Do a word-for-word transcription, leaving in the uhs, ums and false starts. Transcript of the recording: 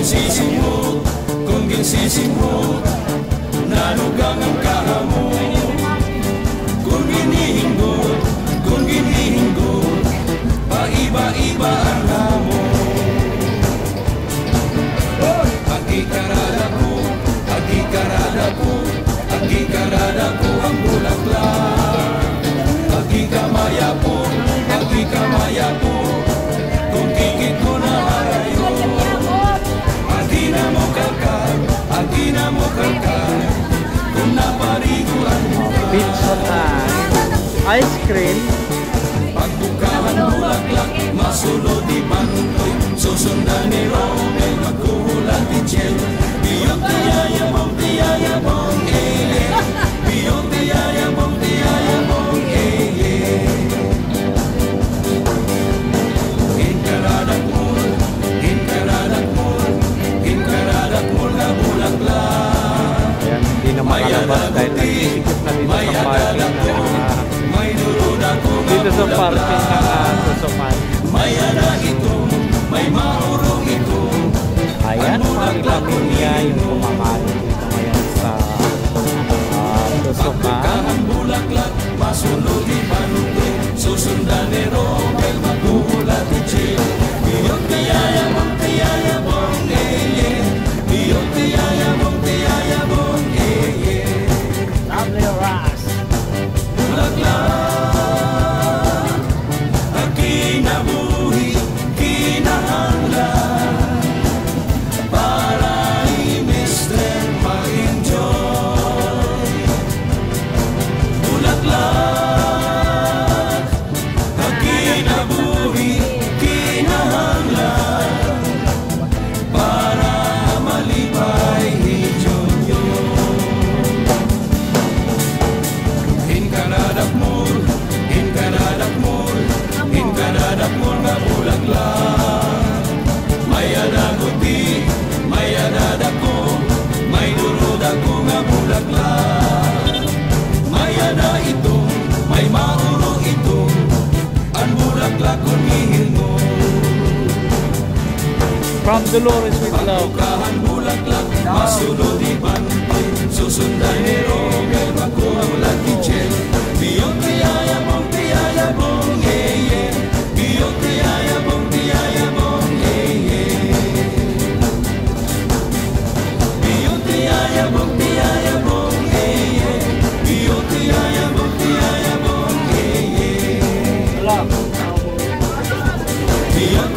Sisinghot, kon ginsisinghot, nanugang an kahamot. Kon ginhihingot, kon ginhihingot, paiba-iba an hamot. Agi karadapo, agi karadapo, agi karadapo an bulaklak. Agi kamayapo, agi kamayapo, kon kikit ko na harayo. Agi na mo kalkal, agi na mo kalkal, kon naparigo an buka. Pizza time. Ice cream. Pagbukahan bulaklak, masulod iban toy, susundan ni Romel, magkuhulat ni Chel. Biyot tiyayabong, tiyayabong, eh, eh. Biyot tiyayabong, tiyayabong, eh, eh. Ginkaradakmol, ginkaradakmol, ginkaradakmol nga bulaklak. Ayan, hindi na makalabas dahil nagsisikip na dito sa parking ng, ah, dito sa parking ng, ah, Susukan. Ayan, mga pamilya yung kumakain dito ngayon sa, ah, Susukan. Lovely Ras. Bulaklak, an kinabuhi, kinahanglan para hi Mister ma-enjoy. Bulaklak, an kinabuhi, kinahanglan para malipay hi Junior. Ginkaradakmol, ginkaradakmol, ginkaradakmol nga bulaklak. May-ada guti, may-ada dako, may duro dako nga bulaklak. May-ada itom, may mauro itom, an bulaklak kon hihilngon. From Dolores with love. Pagbukahan bulaklak, masulod iban toy, susundan ni Romel, magkuhulat ni Chel. Biyot tiyayabong, tiyayabong, eh, eh. Biyot tiyayabong, tiyayabong, eh, eh. Biyot tiyayabong, tiyayabong, eh, eh. Biyot tiyayabong, tiyayabong, eh, eh. Biyot